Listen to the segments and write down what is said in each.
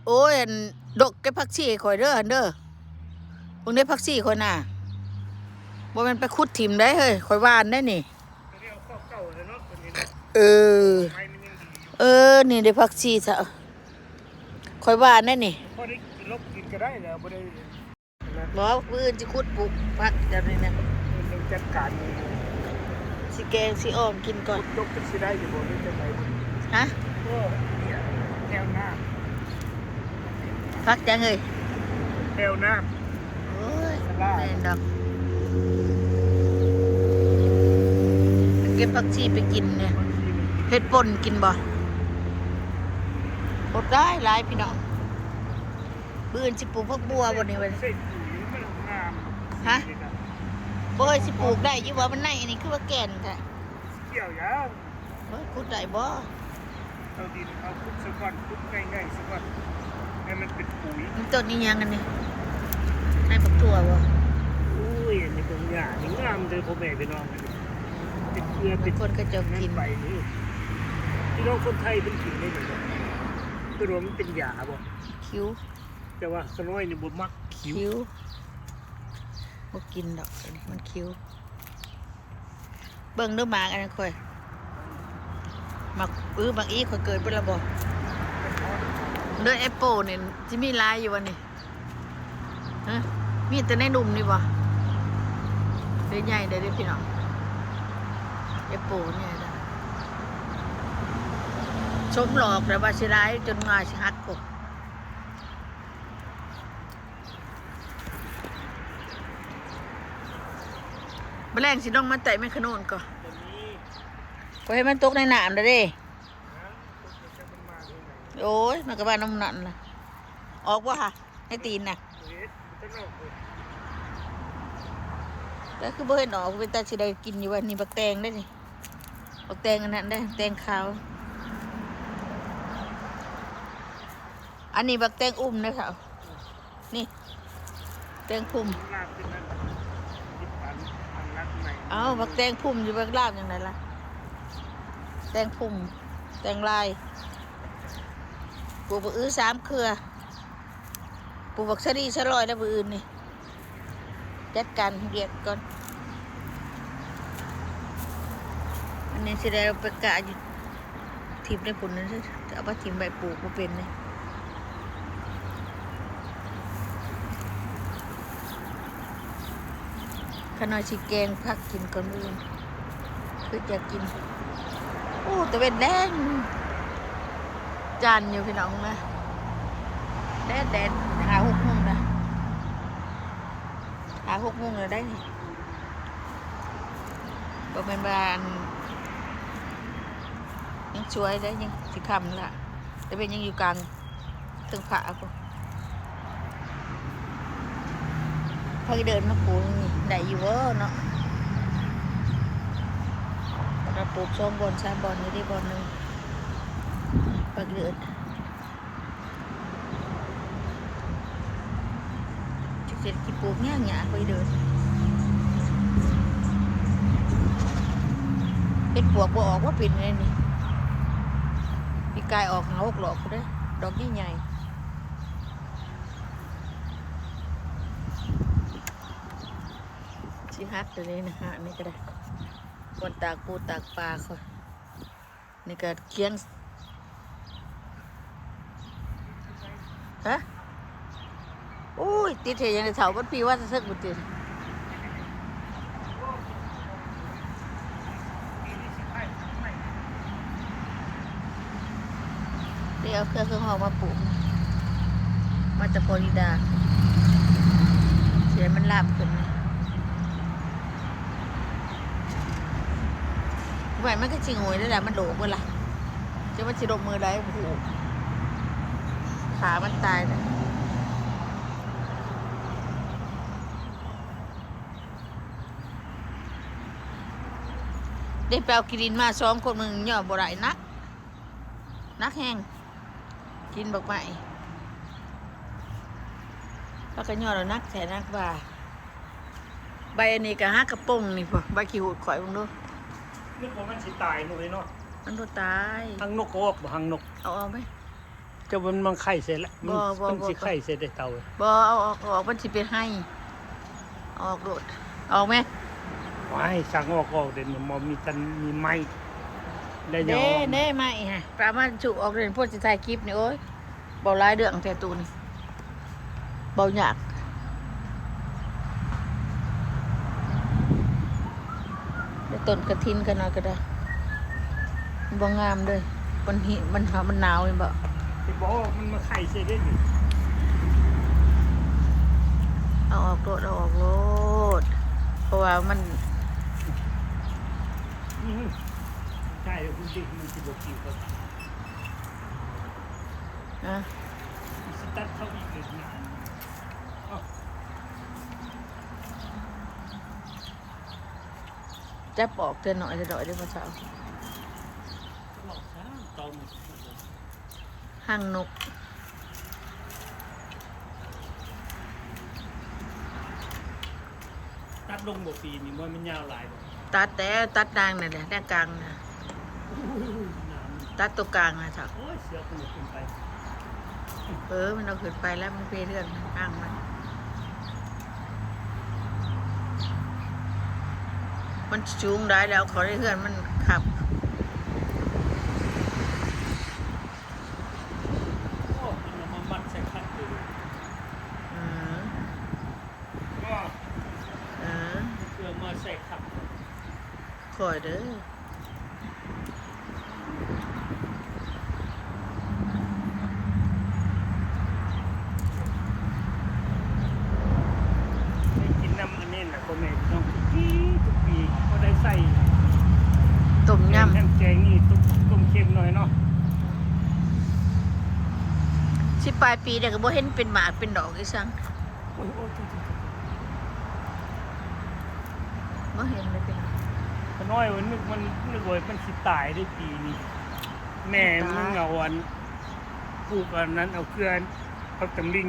ໂອ້ຍ ອັນ ດົກເກັບຜັກຊີໃຫ້ຂ້ອຍເດີ ອັນເດີ ເບິ່ງເດ້ ຜັກຊີຂ້ອຍນະ ບໍ່ແມ່ນໄປຂຸດຖິ້ມໄດ໋ເຮີ້ຍ ຂ້ອຍຫວ່ານໄດ໋ນີ້. ເອີ ເອີ ນີ້ເດ້ຜັກຊີຊະ ຂ້ອຍຫວ່ານໄດ໋ນີ້. ພໍໄດ້ກິນ ເຮົາກິນກໍໄດ້ແລ້ວ ບໍ່ໄດ້ ບໍ່ ມື້ອື່ນຊິຂຸດປູກຜັກແຖວນີ້ນະ ຈັ່ງຈັດການ ຊິແກງຊິອ້ອມກິນກ່ອນ. ຈົກ ຈັກຊິໄດ້ຢູ່ບໍ່ ຫຼືຈັ່ງໃດບໍ່? ຮະ? ເອີ ແຖວໜ້າ ຜັກຫຍັງເອີຍ? ແຖວໜ້າ. ໂອ້ຍ ສະຫຼາຍ ແມ່ນດອກ ເກັບຜັກຊີໄປກິນແດ່ ເຮັດປົ່ນກິນບໍ່? ອົດຫຼາຍໆ ພີ່ນ້ອງ. ມື້ອື່ນຊິປູກຜັກບົວບໍ່ນີ້ເວີຍ? ຮະ? ບໍ່ເຄີຍ ຊິປູກໄດ້ຢູ່ບໍ່? ມັນໃນອັນນີ້ຄືວ່າແກ່ນແທ້. ກ່ຽວຫຍັງ? ເອີ ຂຸດໄດ້ບໍ່? ເອົາດິນ ເອົາຂຸດຊະກ່ອນ ຂຸດງ່າຍໆຊະກ່ອນ ໃຫ້ມັນເປັນປຸ໋ຍ. ມັນຕົ້ນອີ່ຫຍັງອັນນີ້? ໃຫ້ບັກຖົ່ວບໍ່? ໂອ້ຍ ອັນນີ້ເບິ່ງຫຍ້ານີ້ງາມເດີ ພໍ່ແມ່ພີ່ນ້ອງ ເປັນເຄືອ ບາງຄົນເຂົາເຈົ້າກິນ ໄປນີ້ ພີ່ນ້ອງຄົນໄທເພິ່ນກິນໄດ້ນີ້ ເພິ່ນວ່າມັນເປັນຢາບໍ່? ຄິວ ແຕ່ວ່າຂ້ານ້ອຍນີ້ບໍ່ມັກຄິວ ຄິວ ບໍ່ກິນດອກ ມັນຄິວ. ເບິ່ງເດີໝາກອັນນັ້ນຂ້ອຍ ໝາກ ອື ໝາກອີ່ຂ້ອຍເກີດເບິດລະບໍ່? ເດີແອັບໂປນີ້ຊິມີຫຼາຍຢູ່ບໍ່ນີ້? ຮະ? ມີແຕ່ໃນລຸ່ມນີ້ບໍ່? ເດີໃຫຍ່ເດີ ເດີພີ່ນ້ອງ ແອັບໂປນີ້ນະ ສົມຫຼອກແລ້ວວ່າຊິຫຼາຍຈົນງ່າຊິຫັກພຸ້ນ. ມື້ແລງຊິລົງມາໄຕ່ໄມ້ຂະໂນນກໍ ບໍ່ມີ ຂ້ອຍເຫັນມັນຕົກໃນນ້ຳແລ້ວເດ້. ໂອ້ຍ ມັນກໍມານຳນັ້ນລະ ອອກບໍ່ຫະ ໃນຕີນນະ? ບໍ່ເຫັນ ບໍ່ທັນອອກເລີຍ ແລ້ວຄືບໍ່ເຫັນອອກ? ເປັນຕາຊິໄດ້ກິນຢູ່ວ່ານີ້ ບັກແຕງເດ້ນີ້ ບັກແຕງອັນນັ້ນເດ້ ແຕງຂາວ ອັນນີ້ບັກແຕງອຸ່ມເດ້ເຖົ້າ. ນີ້ ແຕງພຸ່ມ ເອົາ ບັກແຕງພຸ່ມຢູ່ ບັກລາບຈັ່ງໃດລະ? ແຕງພຸ່ມ ແຕງລາຍ ປູກບັກອືສາມເຄືອ ປູກບັກສະຫຼີສະຫຼອຍແລ້ວມື້ອື່ນນີ້. ຈັດການວຽກກ່ອນ ອັນນີ້ຊິໄດ້ເອົາໄປກະຢູ່ ຖິ້ມໄດ້ພຸ້ນນະ ເອົາໄປຖິ້ມໄວ້ ປູກບໍ່ເປັນເດ້. ຂ້ານ້ອຍຊິແກງຜັກກິນກ່ອນມື້ອື່ນ ຄືຢາກກິນ. ໂອ້ ຕາເວັນແລງ ຈ້ານຢູ່ພີ່ນ້ອງເອີຍ ແດດໆ ຫ້າຫົກໂມງລະ ຫ້າຫົກໂມງແລ້ວໄດ໋ນີ້ ບໍ່ແມ່ນວ່າອັນ ຍັງສວຍເດ້ ຍັງຊິຄ່ຳລະ ຕາເວັນຍັງຢູ່ກາງເທິງຟ້າພຸ້ນ. ໄປເດີນມາປູກນີ້ໄດ້ຢູ່ບໍ່ເນາະ? ເຮົາປູກສອງບ່ອນສາມບ່ອນຢູ່ເດ້ ບ່ອນໜຶ່ງ ໄປເດີນ ຈັກເສດກິນປູກຍາກໆ ໄປເດີນ ເຮັດປວກບໍ່ອອກວ່າເປັນແນວນີ້ ປີກາຍອອກຫ້າຫົກດອກພຸ້ນເດ້ ດອກໃຫຍ່ໆ. ຊິຫັກແລ້ວນີ້ນະ ຫາກນີ້ກໍໄດ້ ບ່ອນຕາກປູຕາກປາຂ້ອຍ ນີ້ກໍຄຽງ ຮະ? ໂອ້ຍ ຕິດເຮັດຫຍັງໄດ້ເຖົ້າ ມັນປີວ່າແຕ່ເທິງພຸ້ນຕິ. ໄດ້ເອົາເຄືອເຄືອງຫອມມາປູກ ມາແຕ່ຟລໍຣິດາ ຊິໃຫ້ມັນລາບຂຶ້ນ. ໄວ້ມັນກໍຊິໂຫຍແລ້ວລະ ມັນໂດກເບິດລະ ຈັກມັນຊິລົງມື້ໃດບໍ່ຮູ້ ຂ້າມັນຕາຍລະ. ໄດ້ໄປເອົາຂີ້ດິນມາສອງຄົນ ມັນຍໍ້ບໍ່ໄດ້ ໜັກ ໜັກແຮງ ກິນບັກໄມ້ ປາກະຍໍ້ລະໜັກແທ້ໜັກວ່າ. ໃບອັນນີ້ກໍຫາກະປົງນີ້ພຸ້ນ ໃບຂີ້ຫູດຂ້ອຍເບິ່ງດູ ນຶກວ່າມັນຊິຕາຍມື້ນີ້ເນາະ ມັນບໍ່ຕາຍ. ຮັງນົກກໍອອກບໍ່ ຮັງນົກ ເອົາອອກໄປ. ແຕ່ມັນ ມັນໄຂ່ໃສ່ລະ ມັນ ບໍ່ ມັນຊິ ບໍ່ ໄຂ່ໃສ່ໄດ້ເຕົາເວີຍ. ບໍ່ ເອົາອອກ ເອົາອອກ ມັນຊິເປັນໄຮ. ເອົາອອກໂລດ ອອກແມ. ໂອ້ຍ ສັ່ງອອກ ອອກເດ ບໍ່ມີທັນ ມີໄມ້ ໄດ້ຫຍັງອອກ ເດ້ ໄມ້ຫະ ປາມາສູບອອກເດ ພວກຊິຖ່າຍຄລິບນີ້ ໂອ້ຍ ເວົ້າຫຼາຍເລື່ອງແທ້ຕູ້ນີ້ ເວົ້າຍາກ. ແຕ່ຕົ້ນກະຖິນຂະໜ້ອຍກໍໄດ້ ມັນບໍ່ງາມເລີຍ. ມັນຫິ ມັນຫາ ມັນໜາວແມ່ນບໍ່? ຊິບໍ່ອອກ ມັນມາໄຂ່ໃສ່ເດ້ນີ້. ເອົາອອກໂລດ ເອົາອອກໂລດ ເພາະວ່າມັນ ອື ໃຊ່ ມັນຊິບໍ່ກິນເຂົ້າປາກ. ອະ ຊິຕັດເຂົ້າອີກເລີຍນະ. ເອົາ ຈັບອອກເທື່ອໜ້ອຍເທື່ອໜ້ອຍເດີ້ ພໍ່ເຖົ້າ. ຮັງນົກ ຕັດລົງບໍ່ປີນີ້ ບໍ່ແມ່ນຍາວຫຼາຍບໍ່? ຕັດແຕ່ ຕັດນາງນັ້ນແຫຼະ ແນວກາງນະ. ຕັດໂຕກາງນະເຖົ້າ. ໂອ້ຍ ເສືອມັນຂຶ້ນໄປ. ເອີ ມັນເອົາຂຶ້ນໄປແລ້ວ ມັນເພເຮືອນ ທາງມັນ ມັນສູງຫຼາຍແລ້ວ ເຂົ້າໃນເຮືອນມັນຄັບ. ໂອ້ ມັນເອົາມາມັດໃສ່ຄັບເລີຍ. ອືມ ເອີ ເອົາເຄື່ອງມາໃສ່ຄັບ ຄ່ອຍເດີ້. ໄດ້ກິນນຳອັນນີ້ແຫຼະ ພໍ່ແມ່ພີ່ນ້ອງ ທຸກປີ ທຸກປີ ກໍໄດ້ໃສ່ຕົ້ມຍຳ ແກງນັ້ນແກງນີ້ ຕົ້ມ ຕົ້ມເຄັມໜ້ອຍເນາະ. ສິບປາຍປີແລ້ວ ກໍບໍ່ເຫັນເປັນໝາກເປັນດອກອີ່ສັງ. ໂອ້ຍ ໂອ້ຍ ໂອ້ຍ ບໍ່ເຫັນເລີຍພີ່ນ້ອງ. ຂະນ້ອຍວ່ານຶກ ມັນ ນຶກວ່າມັນຊິຕາຍເດ້ປີນີ້. ແມ່ ມັນເອົາອັນ ປູກອັນນັ້ນ ເອົາເກືອ ເອົາຕຳລິງ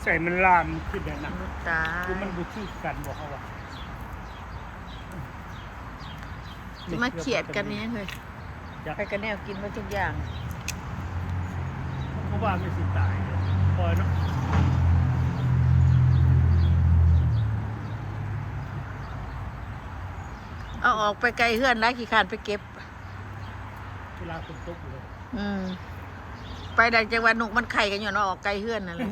ໃສ່ ມັນລາມຂຶ້ນນັ້ນນະ. ມັນຕາຍ ຄືມັນບໍ່ຖືກກັນບໍ່ ເຮົາວ່າ ຊິມາຄຽດກັນອີ່ຫຍັງເຮີ້ຍ. ຈັກ ໃຜກໍແນວກິນໝົດທຸກຢ່າງ. ເພາະວ່າມັນຊິຕາຍ ປ່ອຍເນາະ. ເອົາອອກໄປໄກເຮືອນຫຼາຍ ຂີ້ຄ້ານໄປເກັບ ເວລາຝົນຕົກເລີຍ. ອືມ ໄປໄດ້ຈັກວ່ານົກມັນໄຂ່ ກໍຍ້ອນວ່າອອກໄກເຮືອນນັ້ນແຫຼະ.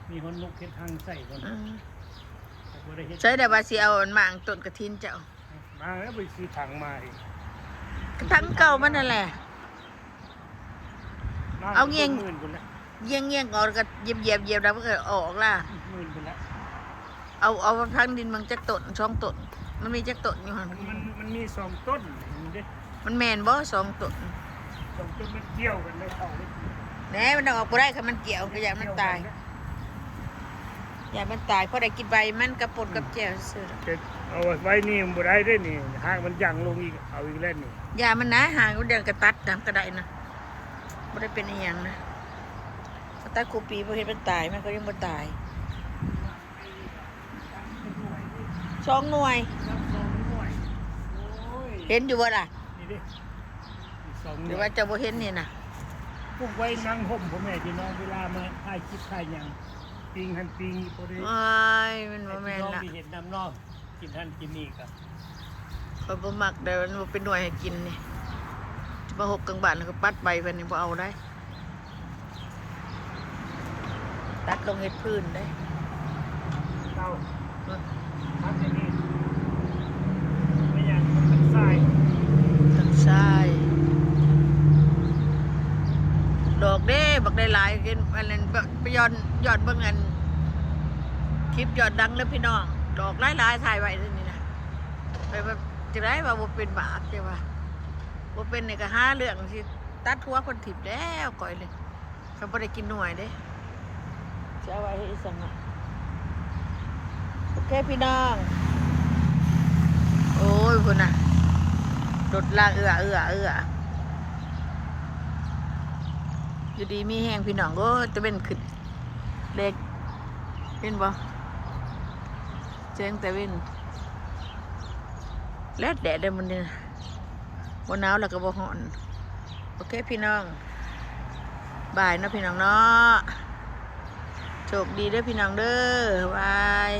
ມີຮອດນົກເຮັດຮັງໃສ່ພຸ້ນ. ອືມ ໃສ່ແລ້ວວ່າຊິເອົາອັນໝາກຕົ້ນກະຖິນເຈົ້າ. ມາແລ້ວ ໄປຊື້ຖັງມາອີກ ກະຖັງເກົ່າມັນນັ້ນແຫຼະ. ເອົາແງ່ງ ແງ່ງໆອອກ ແລ້ວກໍຢຽບໆໆ ແລ້ວມັນກໍອອກລະ. ເອົາ ເອົາຝັງດິນເບິ່ງຈັກຕົ້ນ ສອງຕົ້ນ ມັນມີຈັກຕົ້ນຢູ່ຫັ້ນ? ມັນ ມັນມີສອງຕົ້ນເດ້. ມັນແມ່ນບໍ່ ສອງຕົ້ນ? ສອງຕົ້ນມັນກ່ຽວກັນໄດ້ເຂົ້າເດ້. ແນ່ ມັນເອົາອອກບໍ່ໄດ້ ຄັນມັນກ່ຽວ ກໍຢ້ານມັນຕາຍ. ຢ້ານມັນຕາຍ ພໍໄດ້ກິນໃບມັນກັບປົ່ນກັບແຈ່ວຊື່ໆ. ເອົາໄວ້ນີ້ມັນບໍ່ໄດ້ເດ້ນີ້ ຫາກມັນຍັງລົງອີກ ເອົາອີກແລ້ວນີ້. ຢ່າມັນນະ ຫາກມັນຍັງກະຕັດນຳກະໄດ້ນະ ບໍ່ໄດ້ເປັນອີ່ຫຍັງນະ. ເຂົາຕັດຄູ່ປີ ບໍ່ເຮັດມັນຕາຍ ມັນກໍຍັງບໍ່ຕາຍ. ສອງໜ່ວຍ ເຫັນຢູ່ບໍ່ລະ? ນີ້ເດ້ ສອງໜ່ວຍ ຫຼືວ່າເຈົ້າບໍ່ເຫັນນີ້ນະ? ປູກໄວ້ນັ່ງຮົ່ມພໍ່ແມ່ພີ່ນ້ອງ ເວລາມາຖ່າຍຄລິບຖ່າຍຫຍັງ ປີງຫັ້ນປີງນີ້ ພໍໄດ້ ໂອ້ຍ ມັນບໍ່ແມ່ນລະ ໃຫ້ພີ່ນ້ອງໄດ້ເຫັນນຳເນາະ. ກິນຫັ້ນກິນນີ້ກໍ ຂ້ອຍບໍ່ມັກເດ້ ມັນບໍ່ເປັນໜ່ວຍໃຫ້ກິນນີ້. ຊິມາຫົກກາງບ້ານແລ້ວກໍປັດໃບເພິ່ນນີ້ ບໍ່ເອົາໄດ໋. ຕັດລົງເຮັດພື້ນເດ້. ເອົາ ເອີ ຕັດອັນນີ້ ແມ່ນຫຍັງ? ຕັດຊາຍ ຕັດຊາຍ. ດອກເດ້ ບັກໄດ້ຫຼາຍ ເຫັນອັນນັ້ນ ໄປຍ້ອນ ຍ້ອນເບິ່ງອັນຄລິບຍ້ອນຫຼັງເດີພີ່ນ້ອງ ດອກຫຼາຍໆ ຖ່າຍໄວ້ເດີນີ້ນະ. ໄປວ່າຈັ່ງໃດວ່າບໍ່ເປັນໝາກ ແຕ່ວ່າບໍ່ເປັນນີ້ກໍຫາເລື່ອງຊິຕັດຫົວເພິ່ນຖິ້ມແລ້ວ ຂ້ອຍນີ້. ເຂົາບໍ່ໄດ້ກິນໜ່ວຍເດ້ ຈະເອົາໄວ້ເຮັດອີ່ສັງເນາະ. ໂອເຄພີ່ນ້ອງ ໂອ້ຍ ພຸ້ນນະ ລົດລາເອື້ອໆໆ ຢູ່ດີມີແຮງພີ່ນ້ອງເອີຍ. ຕາເວັນຂຶ້ນ ເລັກ ເຫັນບໍ່ ແສງຕາເວັນ ແລດແດດເດ້ມື້ນີ້ນະ ບໍ່ໜາວແລ້ວກໍບໍ່ຮ້ອນ. ໂອເຄພີ່ນ້ອງ ບາຍເນາະພີ່ນ້ອງເນາະ ໂຊກດີເດີພີ່ນ້ອງເດີ ບາຍ.